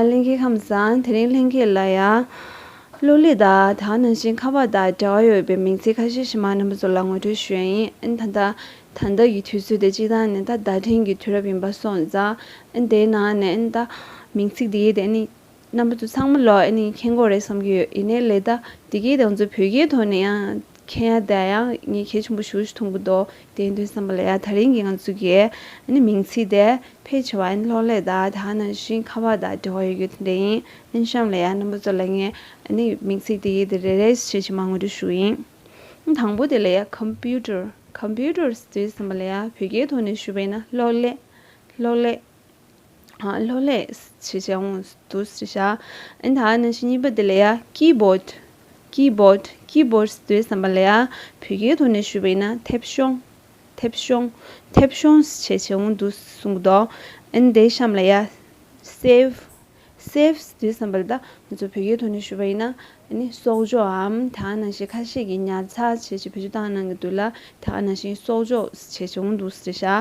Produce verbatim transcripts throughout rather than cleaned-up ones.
ལྷན་རྒྱས་ཁམས་བཟང་། དེ་རིང་ལྷན་རྒྱས་ལ་ཡང་གློག་ཀླད་དང་དེ་ནང་བཞིན་ཁ་པར་དང་འབྲེལ་བ་ཡོད་པའི་མིང་ཚིག་ཁ་ཤས་ཤིག་མར་རྣམ་པ་ཚོ་ལ་ངོ་སྤྲོད་ཞུ་ཡ་ཡིན། ཨ་ནི་ད་ལྟ་ད་ལྟ་གི་དུས་ཚོད་དེ་སྤྱིར་བཏང་ནས་ད་བརྡ་འཕྲིན་གྱི་དུས་རབས་ཡིན་པ་སོང་ཙང་། ཨ་ནི་དེའི་ནང་ནས་ཨ་ནི་ད་མིང་ཚིག་དེ་ཡི་དེ་ནི་རྣམ་པ་ཚོ་ཚང་མ་ལོ་ཨ་ནི་མཁྱེན་གྱི་ཡོད་རེད་བསམ་གྱི་ཡོད། ཡིན་ནའི་ལས་ད་དེ་གའི་དང་ཚོ་བོད་སྐད་ཐོག་ནས་ཡང་མཁྱེན་ཡ་དེ་ཡང་ངས་གལ་ཆེན་པོ་ཞེ་པོ་ཞིག་མཐོང་གི་འདུག་དེ་ཡིན་དུས་ཙམ་པ་ལ་ཡ་ད་རིང་གི་ང་ཚོ་གི་ཨ་ནི་མིང་ཚིག་དེ་ཕལ་ཆེ་བ་ཨ་ནི་གློག་ཀླད་དང་དེ་ནང་བཞིན་ཁ་པར་དང་འབྲེལ་བ་ཡོད་རྒྱུ་དེ་འདྲ་ཡིན། ཨ་ནི་གཤམ་ལ་ཡ་རྣམ་པ་ཚོ་ལ་ངས་ཨ་ནི་མིང་ཚིག་དེ་ཡི་དེ་རེ་རེ་བྱས་བྱས་མར་ངོ་སྤྲོད་ཞུ་གི་ཡིན། ཨ་ནི་དང་པོ་དེ་ལ་ཡ་ཀམ་པུ་ཊར། ཀམ་པུ་ཊར་ཟེར་དུས་ཙམ་པ་ལ་ཡ་བོད་སྐད་ཐོག་ནས་ཞུས་པ་ཡིན་ན་གློག་ཀླད། གློག་ཀླད། ཨ་གློག་ཀླད་ཅེས་བྱ་འོང་འདུག་ཟེར་ཤག་ཨ་ནི་ད་ནང་བཞིན་གཉིས་པ་དེ་ལ་ཡ་ཀི་བོཌ། ཀི་བོཌ། ཀི་བོཌ་ཟེར་དུས་ཙམ་པ་ལ་ཡ་བོད་སྐད་ཐོག་ནས་ཞུས་པ་ཡིན་ན་མཐེབ་གཞོང་། མཐེབ་གཞོང་། མཐེབ་གཞོང་ཅེས་བྱ་འོང་འདུག་གསུངས་འདུག་ཨ་ནི་དེའི་གཤམ་ལ་ཡ་སེབ། སེབ་ཟེར་དུས་ཙམ་པ་ལ་ད་ང་ཚོ་བོད་སྐད་ཐོག་ནས་ཞུས་པ་ཡིན་ན་ཨ་ནི་གསོག་འཇོག་འམ་དེ་ནང་བཞིན་ཁ་ཤས་ཀྱིས་ཉར་ཚགས་བྱས་བྱས་བེད་སྤྱོད་བཏང་གནང་གི་འདུག་ལ། དེ་ནང་བཞིན་གསོག་འཇོག་བྱས་བྱས་འོང་འདུག་ཟེར་ཤག་ཨ་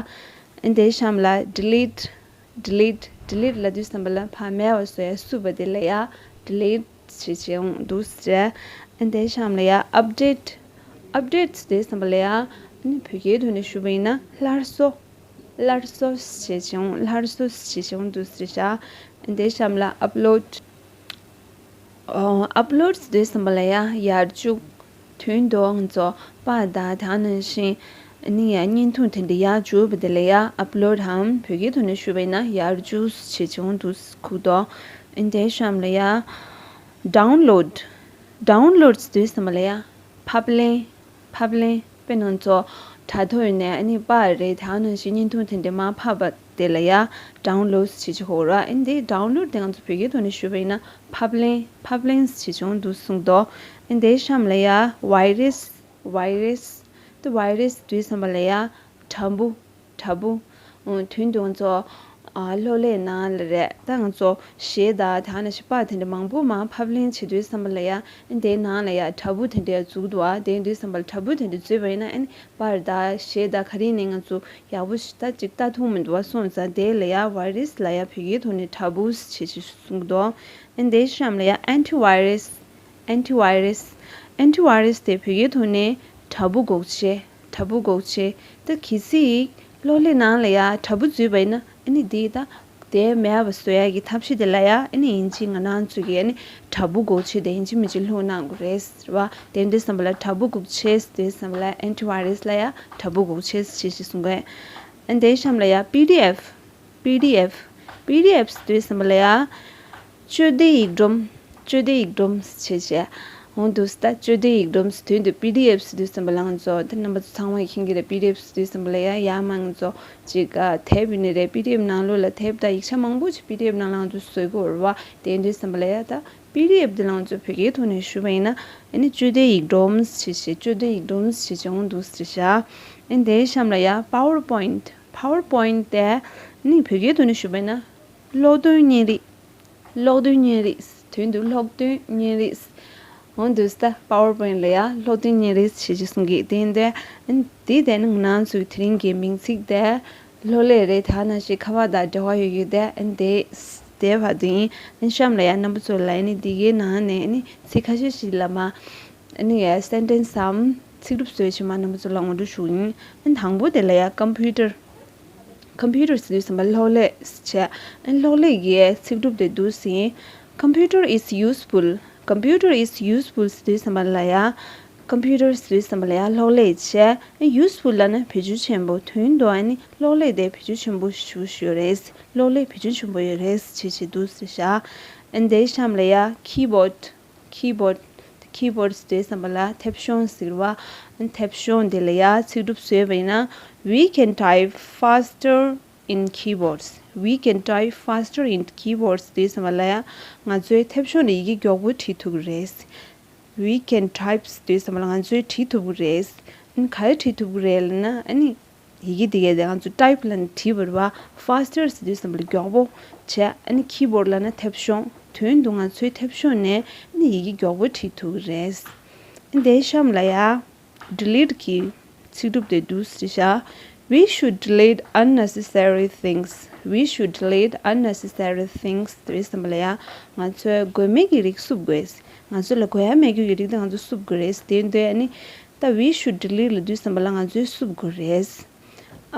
ནི་དེའི་གཤམ་ལ་ཌི་ལིཊ། ཌི་ལིཊ། ཌི་ལིཊ་ལབ་དུས་ཙམ་པ་ལ་ཕར་མེད་པ་བཟོ་ཡ་བསུབ་པ་དེ་ལ་ཡ་ཌི་ལིཊ་ཅེས་བྱས་འོང་འདུག་ཟེར། ཨ་ནི་དེའི་གཤམ་ལ་ཡ་ཨབ་ཌེཊ། ཨབ་ཌེཊ་ཟེར་དུས་ཙམ་པ་ལ་ཡ་ཨ་ནི་བོད་སྐད་ཐོག་ནས་ཞུས་པ་ཡིན་ན་སླར་གསོ། སླར་གསོ་ཅེས་བྱས་འོང་། སླར་གསོ་ཅེས་བྱས་འོང་འདུག་ཟེར་ཤག་ཨ་ནི་དེའི་གཤམ་ལ་ཨབ་ལོཌ། ཨོ། ཨབ་ལོཌ་ཟེར་དུས་ཙམ་པ་ལ་ཡ་ཡར་འཇུག་དོན་དུ་ང་ཚོ་པར་དང་དེ་ནང་བཞིན་ཨ་ནི་ཡ་བརྙན་ཐུང་དེ་འདྲ་ཡར་འཇུག་པ་དེ་ལ་ཡ་ཨབ་ལོཌ་འམ་བོད་སྐད་ཐོག་ནས་ཞུས་པ་ཡིན་ན་ཡར་འཇུག་ཅེས་བྱས་འོང་འདུག་ཁུག་ཏོ། ཨ་ནི་དེའི་གཤམ་ལ་ཡ་ཌའུན་ལོཌ། ཌའུན་ལོཌ་ཟེར་དུས་ཙམ་པ་ལ་ཡ་ཕབ་ལེན། ཕབ་ལེན། དཔེར་ན་ང་ཚོ་དྲ་ཐོག་ནས་ཨ་ནི་པར་རེད་དེ་ནང་བཞིན་བརྙན་ཐུང་དེ་འདྲ་མར་ཕབ་པ་དེ་ལ་ཡ་ཌའུན་ལོཌ་བྱེད་ཀྱི་ཡོད་རེད། ཨ་ནི་དེ་ཌའུན་ལོཌ་དེ་ང་ཚོ་བོད་སྐད་ཐོག་ནས་ཞུས་པ་ཡིན་ན་ཕབ་ལེན། ཕབ་ལེན་བྱེད་ཀྱི་ཡོད་འདུག་གསུངས་འདུག་ཨ་ནི་དེའི་གཤམ་ལ་ཡ་ཝའི་རེས། ཝའི་རེས། དེ་ཝའི་རེས་དུས་ཙམ་པ་ལ་ཡ་དྲ་འབུ། དྲ་འབུ། ཨང་། དོན་དུ་ང་ཚོ་ཨ་གློག་ཀླད་ནང་ལ་རེད། ད་ང་ཚོ་གཞས་དང་དེ་ནང་བཞིན་པར་དེ་འདྲ་མང་པོ་མར་ཕབ་ལེན་བྱེད་དུས་ཙམ་པ་ལ་ཡ་དེའི་ནང་ལ་ཡ་དྲ་འབུ་དེ་འདྲ་འཛུལ་འདུག་ཨ། དེ་དུས་ཙམ་པ་ལ་དྲ་འབུ་དེ་འདྲ་འཛུལ་བ་ཡིན་ན་ཨ་ནི་པར་དང་གཞས་དང་ག་རེ་ནས་ང་ཚོ་ཡག་པོ་ཞིག་ད་ཅིག་ལྟ་ཐུབ་མི་འདུག་བ། སོང་ཙང་དེ་ལ་ཡ་ཝའི་རེས་ལ་ཡ་བོད་སྐད་ཐོག་ནས་དྲ་འབུ་ཞེས་ཞིག་གསུངས་འདུག་ཨ་ནི་དེའི་གཤམ་ལ་ཡ་ཨན་ཊི་ཝའི་རེས། ཨན་ཊི་ཝའི་རེས། ཨན་ཊི་ཝའི་རེས་དེ་བོད་སྐད་ཐོག་ནས་དྲ་འབུ་འགོག་ཆས། དྲ་འབུ་འགོག་ཆས། ད་གལ་སྲིད་གློག་ཀླད་ནང་ལ་ཡ་དྲ་འབུ་འཛུལ་བ་ཡིན་ན་ཨ་ནི་དེ་ད་དེ་མེད་པ་བཟོ་ཡ་གི་ཐབས་ཤེས་དེ་ལ་ཡ་ཨ་ནི་ཡིན་གཅིག་ང་རང་ཚོ་གི་ཨ་ནི་དྲ་འབུ་འགོག་ཆས་དེ་ཡིན་གཅིག་མིན་གཅིག་བླུགས་གནང་དགོས་རེད་ཟེར་བ། དེ་འདྲ་བསམ་པ་ལ་དྲ་འབུ་འགོག་ཆས་དེ་བསམ་པ་ལ་ཨན་ཊི་ཝའི་རེས་ལ་ཡ་དྲ་འབུ་འགོག་ཆས་ཞེས་ཞེས་གསུང་གི་ཨ་ནི་དེའི་གཤམ་ལ་ཡ་པི་ཌི་ཨེཕ། པི་ཌི་ཨེཕ། པི་ཌི་ཨེཕ་ཟེར་དུས་ཙམ་པ་ལ་ཡ། བཅོས་ཐབས་ཡིག་སྒྲོམ། བཅོས་ཐབས་ཡིག་སྒྲོམ་ཞེས་བྱས། འོང་འདུག་ད་བཅོས་ཐབས་ཡིག་སྒྲོམ་དོན་དུ་པི་ཌི་ཨེཕ་ཟེར་དུས་ཙམ་པ་ལ་ང་ཚོ་ད་རྣམ་པ་ཚོ་ཚང་མས་མཁྱེན་གྱི་རེད། པི་ཌི་ཨེཕ་ཟེར་དུས་ཙམ་པ་ལ་ཡ་ཡར་མར་ང་ཚོ་ཅིག་ཨ་དེབ་ཡིན་ནི་རེད། པི་ཌི་ཨེཕ་ནང་ལོགས་ལ་དེབ་དང་ཡིག་ཆ་མང་པོ་ཅིག་པི་ཌི་ཨེཕ་ནང་ལ་ང་ཚོ་བཟོ་གི་ཡོད་རེད་བ། དེ་ཡིན་དུས་ཙམ་པ་ལ་ཡ་ད་པི་ཌི་ཨེཕ་འདི་ལ་ང་ཚོ་བོད་སྐད་ཐོག་ནས་ཞུས་པ་ཡིན་ན་ཨ་ནི་བཅོས་ཐབས་ཡིག་སྒྲོམ་ཞེས་བྱས། བཅོས་ཐབས་ཡིག་སྒྲོམ་ཞེས་བྱས་འོང་འདུག་ཟེར་བཞག་ཨ་ནི་དེའི་གཤམ་ལ་ཡ་པ་ཝར་པོ་ཡིནཊ། པ་ཝར་པོ་ཡིནཊ་དེ་ཨ་ནི་བོད་སྐད་ཐོག་ནས་ཞུས་པ་ཡིན་ན་གློག་འདོན་བརྙན་རིས། གློག་འདོན་བརྙན་རིས། དོན་དུ་གློག་འདོན་བརྙན་རིས། འོང་འདུག་ད་པ་ཝར་པོ་ཡིནཊ་ལ་ཡ་གློག་འདོན་བརྙན་རིས་ཞེས་ཀྱི་གསུང་གི་དེ་ཡིན་དུས་ཨ་ནི་དེ་དེ་ནི་ང་རང་ཚོའི་དེ་རིང་གི་མིང་ཚིག་དེ་གློག་ཀླད་རེད། དེ་ནང་བཞིན་ཁ་པར་དང་འབྲེལ་བ་ཡོད་ཡོད་དེ་ཨ་ནི་དེ་དེ་བར་དུ་ཡིན། ཨ་ནི་གཤམ་ལ་ཡ་རྣམ་པ་ཚོ་ལ་ཨ་ནི་འདི་གའི་ནང་ནས་ཨ་ནི་ཚིག་ཁ་ཤས་ཤིག་ལ་མ་ཨ་ནི་ཡ་སེན་ཊེན་སི་སམ་ཚིག་གྲུབ་བཟོས་བྱས་མར་རྣམ་པ་ཚོ་ལ་ངོ་སྤྲོད་ཞུ་གི་ཡིན། ཨ་ནི་དང་པོ་དེ་ལ་ཡ་ཀམ་པུ་ཊར། ཀམ་པུ་ཊར་ཟེར་དུས་ཙམ་པ་གློག་ཀླད་བྱས། ཨ་ནི་གློག་ཀླད་ཀྱི་ཚིག་གྲུབ་དེ་འདུག་སེ་ཡིན། Computer is useful. Computer is useful ཟེར་དུས་ཙམ་པ་ལ་ཡ། ཀམ་པུ་ཊར་ཟེར་དུས་ཙམ་པ་ལ་ཡ་གློག་ཀླད་བྱས། ཨ་ནི་ཡུ་སི་ཕུལ་ལབ་ན་བེད་སྤྱོད་ཆེན་པོ། དོན་དུ་ཨ་ནི་གློག་ཀླད་དེ་བེད་སྤྱོད་ཆེན་པོ་ཞེ་པོ་ཞིག་ཡོད་རེད། གློག་ཀླད་བེད་སྤྱོད་ཆེན་པོ་ཡོད་རེད་ཅེས་བྱས་འདུག་སེ་བཞག་ཨ་ནི་དེའི་གཤམ་ལ་ཡ་ཀི་བོཌ། ཀི་བོཌ། ཀི་བོཌ་ཟེར་དུས་ཙམ་པ་ལ་མཐེབ་གཞོང་ཟེར་བ། མཐེབ་གཞོང་དེ་ལ་ཡ་ཚིག་གྲུབ་བཟོས་པ་ཡིན་ན། We can type faster in keyboards. We can type faster in keyboards ཟེར་དུས་ཙམ་པ་ལ་ཡ་ང་ཚོའི་མཐེབ་གཞོང་ནས་ཡི་གེ་མགྱོགས་པོ་བྲིས་ཐུབ་ཀྱི་རེད། We can type ཟེར་དུས་ཙམ་པ་ལ་ང་ཚོས་བྲིས་ཐུབ་ཀྱི་རེད། ཨ་ནི་ག་རེ་བྲིས་ཐུབ་ཀྱི་རེད་ལབ་ན་ཨ་ནི། ཡི་གེ་དེ་གས་དེ་ང་ཚོ་ཊའིབ་ལབ་ན་བྲིས་པ་རེད་བ། ཕཱ་སི་ཊར་ཟེར་དུས་ཙམ་པ་ལ་མགྱོགས་པོ་བྱས། ཨ་ནི་ཀི་བོཌ་ལབ་ན་མཐེབ་གཞོང་། དོན་དུ་ང་ཚོའི་མཐེབ་གཞོང་ནས་ཨ་ནི་ཡི་གེ་མགྱོགས་པོ་བྲིས་ཐུབ་ཀྱི་རེད། ཨ་ནི་དེའི་གཤམ་ལ་ཡ་ཌི་ལིཊ་གི་ཚིག་གྲུབ་དེ་འདུག་སེ་བཞག We should delete unnecessary things. We should delete unnecessary things. དེ་ཙམ་པ་ལ་ཡ་ང་ཚོས་དགོས་མེད་ཀྱི་རིགས་བསུབ་དགོས། ང་ཚོ་ལ་དགོས་ཡ་མེད་རྒྱུ་ཡི་རིགས་དེ་ང་ཚོས་བསུབ་དགོས་རེད། དེ་འདོད་ཨ་ནི་ད་we should delete ལ་དེ་ཙམ་པ་ལ་ང་ཚོས་བསུབ་དགོས་རེད།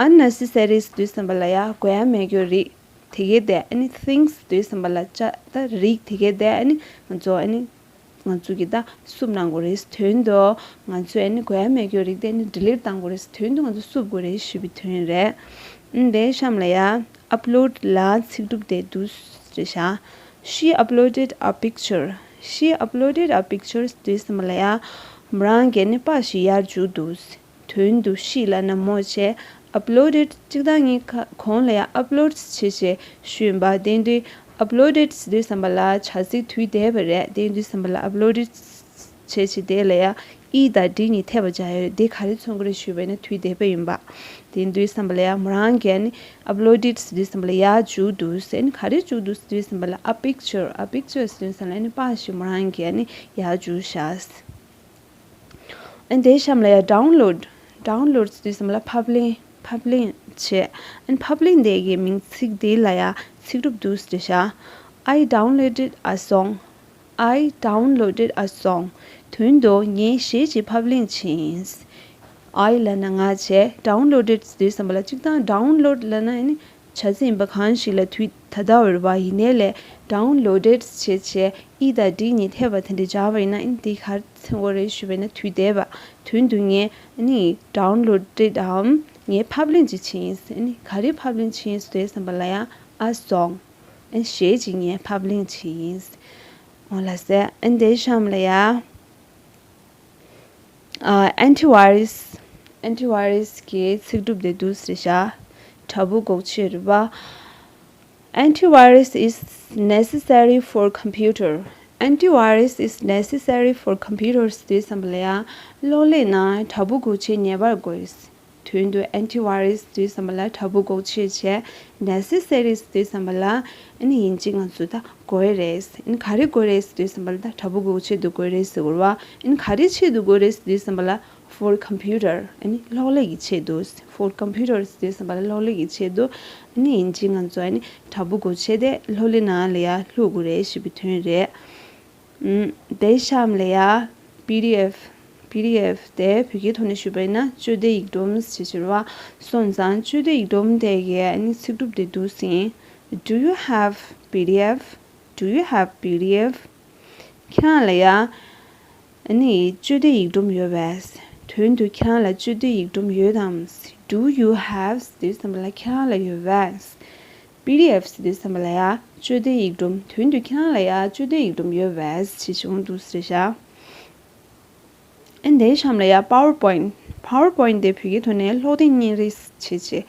Unnecessary དེ་ཙམ་པ་ལ་ཡ་དགོས་ཡ་མེད་རྒྱུ་རིགས་དེ་གས་དེ་ཨ་ནི་things དེ་ཙམ་པ་ལ་ཅ་ད་རིགས་དེ་གས་དེ་ཨ་ནི་ང་ཚོ་ཨ་ནི། ང་ཚོ་གི་ད་བསུབ་གནང་དགོས་རེད། དོན་དུ་ང་ཚོས་ཨ་ནི་དགོས་ཡ་མེད་རྒྱུ་རིགས་དེ་ཨ་ནི་delete གཏང་དགོས་རེད། དོན་དུ་ང་ཚོ་བསུབ་དགོས་རེད་ཞུ་བའི་དོན་རེད། ཨ་ནི་དེའི་གཤམ་ལ་ཡ་upload ལ་ཚིག་གྲུབ་དེ་འདུག་རེད་ཤག She uploaded a picture. She uploaded a picture དེ་ཙམ་པ་ལ་ཡ་མོ་རང་གིས་ཨ་ནི་པར་ཞིག་ཡར་བཅུག་འདུག་དོན་དུ་she ལབ་ན་མོ་བྱས། Uploaded གཅིག་དང་གཉིས་ཁ་གོང་ལ་ཡང་uploads བྱས་བྱས་ཞུས་ཡིན་པ། དེ་དུས་uploaded ཟེར་དུས་ཙམ་པ་ལ་བྱ་ཚིག་དུས་འདས་པ་རེད། དེ་དུས་ཙམ་པ་ལ་uploaded བྱས་བྱས་དེ་ལ་ཡང་ཨི་དང་ཌི་གཉིས་ཐེབས་པ་སྦྱར་ཡོད། དེ་ག་རེ་མཚོན་གྱི་རེད་ཞུས་པ་ཡིན་ན་དུས་འདས་པ་ཡིན་པ། དེ་དུས་ཙམ་པ་ལ་ཡང་མོ་རང་གིས་ནི་uploaded ཟེར་དུས་ཙམ་པ་ལ་ཡར་བཅུག་འདུག་ཟེར་ནི་ག་རེ་བཅུག་འདུག་ཟེར་དུས་ཙམ་པ་ལ་a picture, a picture ཟེར་དུས་ཙམ་པ་ལ་ནི་པར་ཞིག་མོ་རང་གིས་ནི་ཡར་བཅུག་བཞག་ཨ་ནི་དེའི་གཤམ་ལ་ཡ་download, download ཟེར་དུས་ཙམ་པ་ལ་ཕབ་ལེན། ཕབ་ལེན་བྱས། ཨ་ནི་ཕབ་ལེན་དེ་གའི་མིང་ཚིག་དེ་ལ་ཡ་ཚིག་གྲུབ་འདུག་ཟེར་ཤག I downloaded a song. I downloaded a song. དོན་དུ་ངས་གཞས་ཅིག་ཕབ་ལེན་བྱས་ཡིན། I ལབ་ན་ང་བྱས། Downloaded ཟེར་དུས་ཙམ་པ་ལ་གཅིག་དང་download ལབ་ན་ཨ་ནི་བྱ་ཚིག་ཡིན་པ་གང་ཞིག་ལ་དུས་ད་ལྟ་བར་བ་ཡིན་ནའི་ལས་downloaded བྱས་བྱས་ཨི་དང་ཌི་གཉིས་ཐེབས་པ་དེ་འདྲ་སྦྱར་བ་ཡིན་ན་ཨ་ནི་འདི་ག་རེ་མཚོན་གྱི་རེད་ཞུས་པ་ཡིན་ན་དུས་འདས་པ། དོན་དུ་ངས་ཨ་ནི་downloaded འམ་ངས་ཕབ་ལེན་ཅིག་བྱས་ཡིན། ཨ་ནི་ག་རེ་ཕབ་ལེན་བྱས་ཡིན་ཟེར་དུས་ཙམ་པ་ལ་ཡང་a song ཨ་ནི་གཞས་ཅིག་ངས་ཕབ་ལེན་བྱས་ཡིན། འོ་ལགས་སེ། ཨ་ནི་དེའི་གཤམ་ལ་ཡ། ཨ། antivirus, antivirus གི་ཚིག་གྲུབ་དེ་འདུག་ཟེར་ཤག་དྲ་འབུ་འགོག་བྱེད་རེད་པ། Antivirus is necessary for computer. Antivirus is necessary for computers དེ་ཙམ་པ་ལ་ཡ་གློག་ཀླད་ནང་དྲ་འབུ་འགོག་བྱེད་ངེས་པར་དགོས། དོན་དུ་antivirus དེ་ཙམ་པ་ལ་དྲ་འབུ་འགོག་བྱེད་བྱས། Necessary དེ་ཙམ་པ་ལ་ཨ་ནི་དབྱིན་ཇི་ང་ཚོ་ད་དགོས་རེད། ཨ་ནི་ག་རེ་དགོས་རེད་ཟེར་དུས་ཙམ་པ་ལ་ད་དྲ་འབུ་འགོག་ཆེད་དུ་དགོས་རེད་ཟེར་དགོས་རེད་བ། ཨ་ནི་ག་རེ་ཆེད་དུ་དགོས་རེད་ཟེར་དུས་ཙམ་པ་ལ་for computer ཨ་ནི་གློག་ཀླད་ཀྱི་ཆེད་དུ། For computer ཟེར་དུས་ཙམ་པ་ལ་གློག་ཀླད་ཀྱི་ཆེད་དུ། ཨ་ནི་དབྱིན་ཇི་ང་ཚོ་ཨ་ནི་དྲ་འབུ་འགོག་ཆེད་དེ་གློག་ཀླད་ནང་ལ་ཡར་བླུག་དགོས་རེད་ཞེས་པའི་དོན་རེད། ཨམ། དེའི་གཤམ་ལ་ཡ་PDF PDF དེ་བོད་སྐད་ཐོག་ནས་ཞུས་པ་ཡིན་ན་སྤྱི་བདེ་ཡིག་སྒྲོམ་ཞེས་བྱ་བ་སོང་ཙང་། སྤྱི་བདེ་ཡིག་སྒྲོམ་དེ་གའི་ཨ་ནི་ཚིག་གྲུབ་དེ་འདུག་ཟིན། Do you have PDF? Do you have PDF? ཁྱེད་རང་ལ་ཡ་ཨ་ནི་སྤྱི་བདེ་ཡིག་སྒྲོམ་ཡོད་པས། དོན་དུ་ཁྱེད་རང་ལ་སྤྱི་བདེ་ཡིག་སྒྲོམ་ཡོད་དམ། Do you have དེ་ཙམ་པ་ལ་ཁྱེད་རང་ལ་ཡོད་པས། PDF དེ་ཙམ་པ་ལ་ཡ་སྤྱི་བདེ་ཡིག་སྒྲོམ། དོན་དུ་ཁྱེད་རང་ལ་ཡ་སྤྱི་བདེ་ཡིག་སྒྲོམ་ཡོད་པས་ཞེས་བྱུང་འདུག་ཟེར་ཤག་ཨ་ནི་དེའི་གཤམ་ལ་ཡ་PowerPoint, PowerPoint དེ་བོད་སྐད་ཐོག་ནས་ཀློག་ཐེངས་བརྙན་རིས་བྱེད་ཅེས་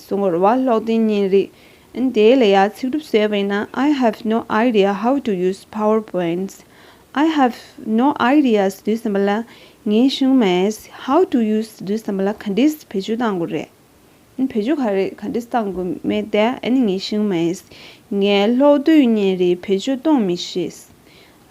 གསུང་གི་རེད་བ། ཀློག་ཐེངས་བརྙན་རིས། ཨ་ནི་དེ་ལ་ཡ་ཚིག་གྲུབ་བཟོས་པ་ཡིན་ན། I have no idea how to use PowerPoints. I have no idea ཟེར་དུས་ཙམ་པ་ལ་ངས་ཤེས་ཀྱི་མེད། How to use ཟེར་དུས་ཙམ་པ་ལ་ག་འདྲས་བེད་སྤྱོད་གཏང་དགོས་རེད། ཨ་ནི་བེད་སྤྱོད་ག་རེ་ག་འདྲས་གཏང་དགོས་མེད་དེ་ཨ་ནི་ངས་ཤེས་ཀྱི་མེད། ངས་ཀློག་འདོད་བརྙན་རིས་བེད་སྤྱོད་གཏོང་མི་ཤེས།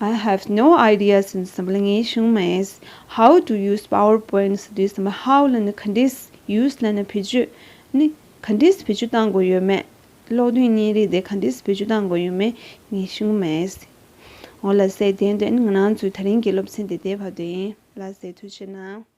I have no idea ཟེར་དུས་ཙམ་པ་ལ་ངས་ཤེས་ཀྱི་མེད། How to use PowerPoint ཟེར་དུས་ཙམ་པ་how ལབ་ན་ག་འདྲས། Use ལབ་ན་བེད་སྤྱོད། ཨ་ནི་ག་འདྲས་བེད་སྤྱོད་གཏང་དགོས་ཡོད་མེད། ཀློག་འདོད་བརྙན་རིས་དེ་ག་འདྲས་བེད་སྤྱོད་གཏང་དགོས་ཡོད་མེད་ངས་ཤེས་ཀྱི་མེད། འོ་ལགས་སེ། དེ་འདྲ་ཨ་ནི་ང་རང་ཚོའི་དེ་རིང་གི་སློབ་ཚན་དེ་དེ་བར་དུ་ཡིན། ལགས་སེ། ཐུགས་རྗེ་གནང་།